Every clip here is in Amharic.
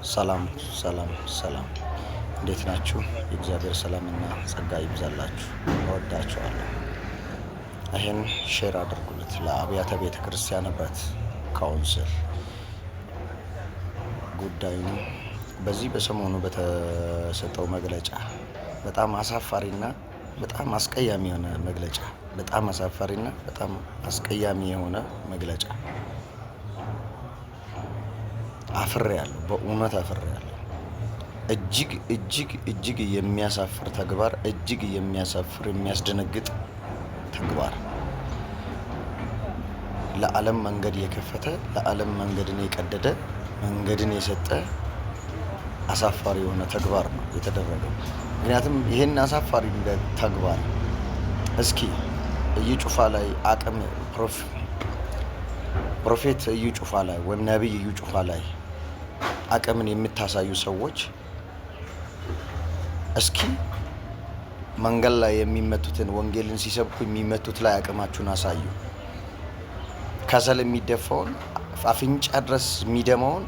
ሰላም ሰላም ሰላም፣ እንዴት ናችሁ? የእግዚአብሔር ሰላምና ጸጋ ይብዛላችሁ። እወዳችኋለሁ። ይህን share አድርጉለት ለአብያተ ቤተ ክርስቲያን ህብረት council። ጉዳዩን በዚህ በሰሞኑ በተሰጠው መግለጫ በጣም አሳፋሪና በጣም አስቀያሚ የሆነ መግለጫ፣ በጣም አሳፋሪና በጣም አስቀያሚ የሆነ መግለጫ። አፍሬያለሁ፣ በእውነት አፍሬያለሁ። እጅግ እጅግ እጅግ የሚያሳፍር ተግባር፣ እጅግ የሚያሳፍር የሚያስደነግጥ ተግባር፣ ለዓለም መንገድ የከፈተ፣ ለዓለም መንገድን የቀደደ፣ መንገድን የሰጠ አሳፋሪ የሆነ ተግባር ነው የተደረገው። ምክንያቱም ይህን አሳፋሪ ተግባር እስኪ እዩ ጩፋ ላይ አቅም፣ prophet እዩ ጩፋ ላይ ወይም ነቢይ እዩ ጩፋ ላይ አቅምን የምታሳዩ ሰዎች እስኪ መንገድ ላይ የሚመቱትን፣ ወንጌልን ሲሰብኩ የሚመቱት ላይ አቅማችሁን አሳዩ። ከሰል የሚደፋውን፣ አፍንጫ ድረስ የሚደማውን፣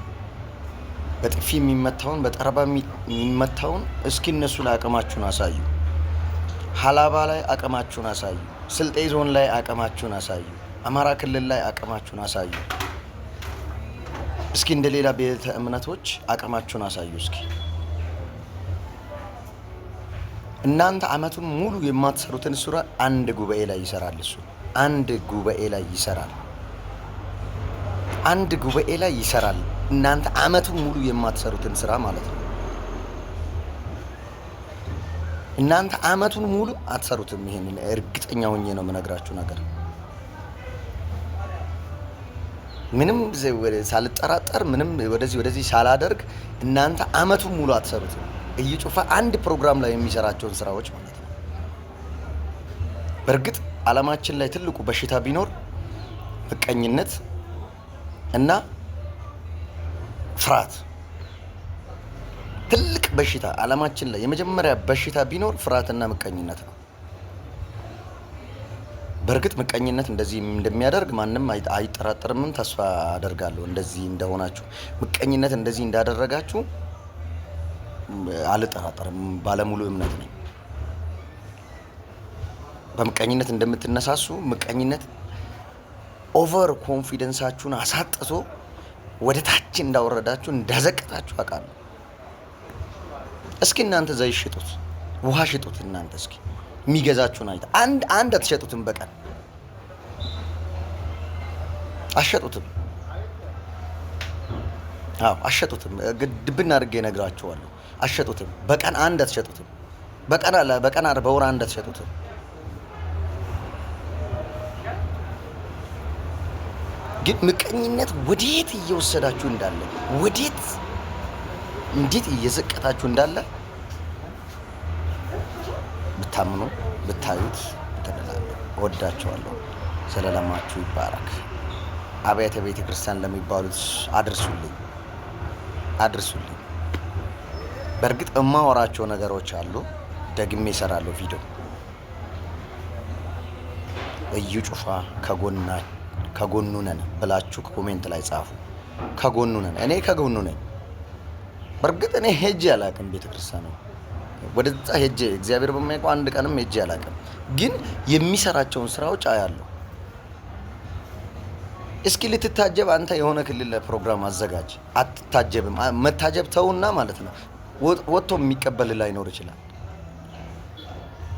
በጥፊ የሚመታውን፣ በጠረባ የሚመታውን እስኪ እነሱ ላይ አቅማችሁን አሳዩ። ሀላባ ላይ አቅማችሁን አሳዩ። ስልጤ ዞን ላይ አቅማችሁን አሳዩ። አማራ ክልል ላይ አቅማችሁን አሳዩ። እስኪ እንደ ሌላ ቤተ እምነቶች አቅማችሁን አሳዩ። እስኪ እናንተ አመቱን ሙሉ የማትሰሩትን ስራ አንድ ጉባኤ ላይ ይሰራል። እሱ አንድ ጉባኤ ላይ ይሰራል። አንድ ጉባኤ ላይ ይሰራል። እናንተ አመቱን ሙሉ የማትሰሩትን ስራ ማለት ነው። እናንተ አመቱን ሙሉ አትሰሩትም። ይሄንን እርግጠኛ ሆኜ ነው የምነግራችሁ ነገር፣ ምንም ሳልጠራጠር፣ ምንም ወደዚህ ወደዚህ ሳላደርግ፣ እናንተ አመቱን ሙሉ አትሰሩትም። እዩ ጩፋ አንድ ፕሮግራም ላይ የሚሰራቸውን ስራዎች ማለት ነው። በእርግጥ ዓለማችን ላይ ትልቁ በሽታ ቢኖር ምቀኝነት እና ፍርሃት። ትልቅ በሽታ፣ ዓለማችን ላይ የመጀመሪያ በሽታ ቢኖር ፍርሃትና ምቀኝነት ነው። በእርግጥ ምቀኝነት እንደዚህ እንደሚያደርግ ማንም አይጠራጠርምም። ተስፋ አደርጋለሁ እንደዚህ እንደሆናችሁ፣ ምቀኝነት እንደዚህ እንዳደረጋችሁ አልጠራጠርም። ባለሙሉ እምነት ነኝ። በምቀኝነት እንደምትነሳሱ፣ ምቀኝነት over confidence ኣችሁን አሳጥቶ ወደ ታች እንዳወረዳችሁ፣ እንዳዘቀጣችሁ አውቃለሁ። እስኪ እናንተ ዘይት ሽጡት፣ ውሃ ሽጡት። እናንተ እስኪ የሚገዛችሁን አይታ አንድ አንድ አትሸጡትም፣ በቀን አሸጡትም። አዎ አሸጡትም። ግድብና አድርጌ እነግራችኋለሁ። አሸጡትም። በቀን አንድ አትሸጡትም። በቀን አለ በቀን በወር አንድ አትሸጡትም። ግን ምቀኝነት ወዴት እየወሰዳችሁ እንዳለ፣ ወዴት እንዴት እየዘቀጣችሁ እንዳለ ብታምኑ ብታዩት ትንላለሁ። እወዳችኋለሁ። ዘላለማችሁ ይባረክ። አብያተ ቤተ ክርስቲያን ለሚባሉት አድርሱልኝ፣ አድርሱልኝ። በእርግጥ እማወራቸው ነገሮች አሉ። ደግሜ እሰራለሁ ቪዲዮ። እዩ ጩፋ ከጎኑ ነን ብላችሁ comment ላይ ጻፉ። ከጎኑ ነን፣ እኔ ከጎኑ ነኝ። በእርግጥ እኔ ሄጄ አላውቅም ቤተ ክርስቲያኑ፣ ወደዛ ሄጄ እግዚአብሔር በሚያውቀው አንድ ቀንም ሄጄ አላውቅም። ግን የሚሰራቸውን ስራዎች አያለሁ። እስኪ ልትታጀብ አንተ የሆነ ክልል ፕሮግራም አዘጋጅ። አትታጀብም። መታጀብ ተውና ማለት ነው። ወጥቶ የሚቀበል ላይኖር ይችላል።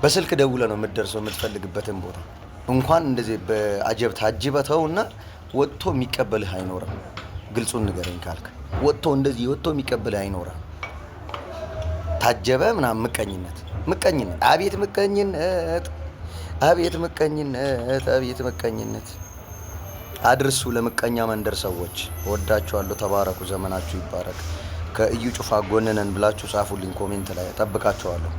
በስልክ ደውለ ነው የምትደርሰው የምትፈልግበትን ቦታ። እንኳን እንደዚህ በአጀብ ታጅበ ተውና ወጥቶ የሚቀበልህ አይኖርም። ግልጹን ንገረኝ ካልክ ወጥቶ እንደዚህ ወጥቶ የሚቀበልህ አይኖርም። ታጀበ ምናምን ምቀኝነት፣ ምቀኝነት፣ አቤት ምቀኝነት፣ አቤት ምቀኝነት፣ አቤት ምቀኝነት። አድርሱ ለምቀኛ መንደር ሰዎች። እወዳችኋለሁ። ተባረኩ። ዘመናችሁ ይባረክ። ከእዩ ጩፋ ጎን ነን ብላችሁ ጻፉልኝ comment ላይ፣ እጠብቃችኋለሁ።